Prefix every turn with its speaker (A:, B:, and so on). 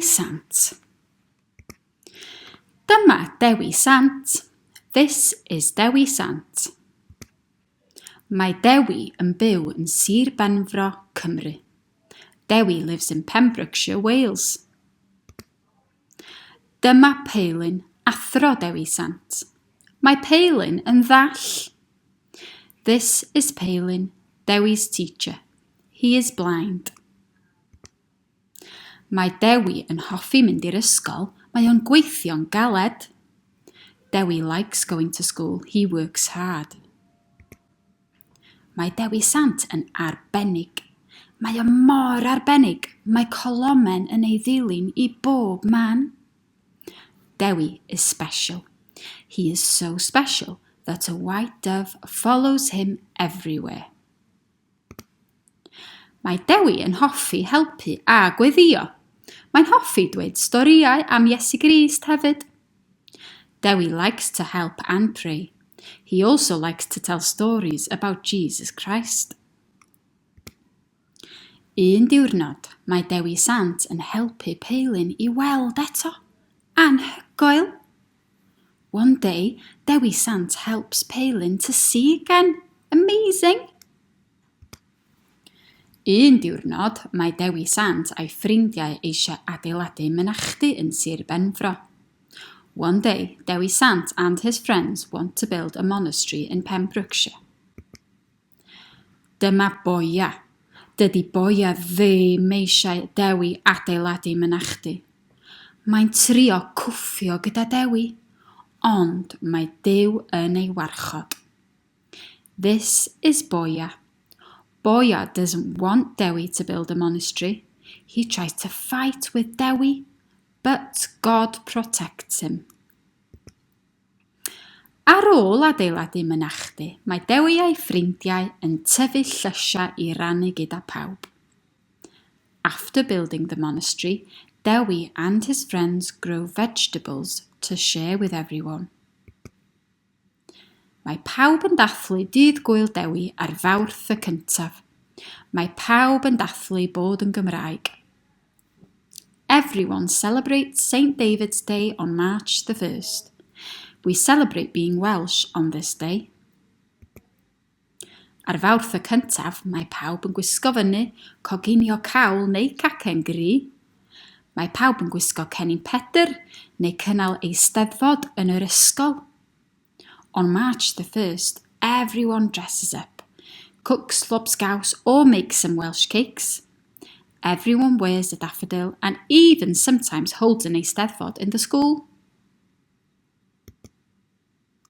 A: Sant. Dyma Dewi Sant. This is Dewi Sant. Mae Dewi yn byw yn Sir Benfro, Cymru. Dewi lives in Pembrokeshire, Wales. Dyma Peilin, athro Dewi Sant. Mae Peilin yn ddall. This is Peilin, Dewi's teacher. He is blind. Mae Dewi yn hoffi mynd i'r ysgol, mae o'n gweithio'n galed. Dewi likes going to school, he works hard. Mae Dewi Sant yn arbennig. Mae o mor arbennig, mae colomen yn ei ddilyn i bob man. Dewi is special. He is so special that a white dove follows him everywhere. Mae Dewi yn hoffi helpu a gweddïo. Mae'n hoffi dweud storïau am Iesu Grist hefyd. Dewi likes to help and pray. He also likes to tell stories about Jesus Christ. Un diwrnod, mae Dewi Sant yn helpu Peilin i weld eto. Anhygoel! One day, Dewi Sant helps Peilin to see again. Amazing! Un diwrnod, mae Dewi Sant a'i ffrindiau eisiau adeiladu mynachdy yn Sir Benfro. One day, Dewi Sant and his friends want to build a monastery in Pembrokeshire. Dyma Boia. Dydy Boia ddim eisiau Dewi adeiladu mynachdy. Mae'n trio cwffio gyda Dewi, ond mae Duw yn ei warchod. This is Boia. Boia doesn't want Dewi to build a monastery. He tries to fight with Dewi, but God protects him. Ar ôl adeiladu mynachdy, mae Dewi a'i ffrindiau yn tyfu llysiau i rannu gyda phawb. After building the monastery, Dewi and his friends grow vegetables to share with everyone. Mae pawb yn dathlu Dydd Gŵyl Dewi ar Fawrth y cyntaf. Mae pawb yn dathlu bod yn Gymraeg. Everyone celebrates St David's Day on March the 1st. We celebrate being Welsh on this day. Ar Fawrth y cyntaf, mae pawb yn gwisgo fyny, coginio cawl neu cacen gri. Mae pawb yn gwisgo cennin Pedr neu cynnal eisteddfod yn yr ysgol. On March the 1st, everyone dresses up, cooks lobscouse or makes some Welsh cakes. Everyone wears a daffodil and even sometimes holds an eisteddfod in the school.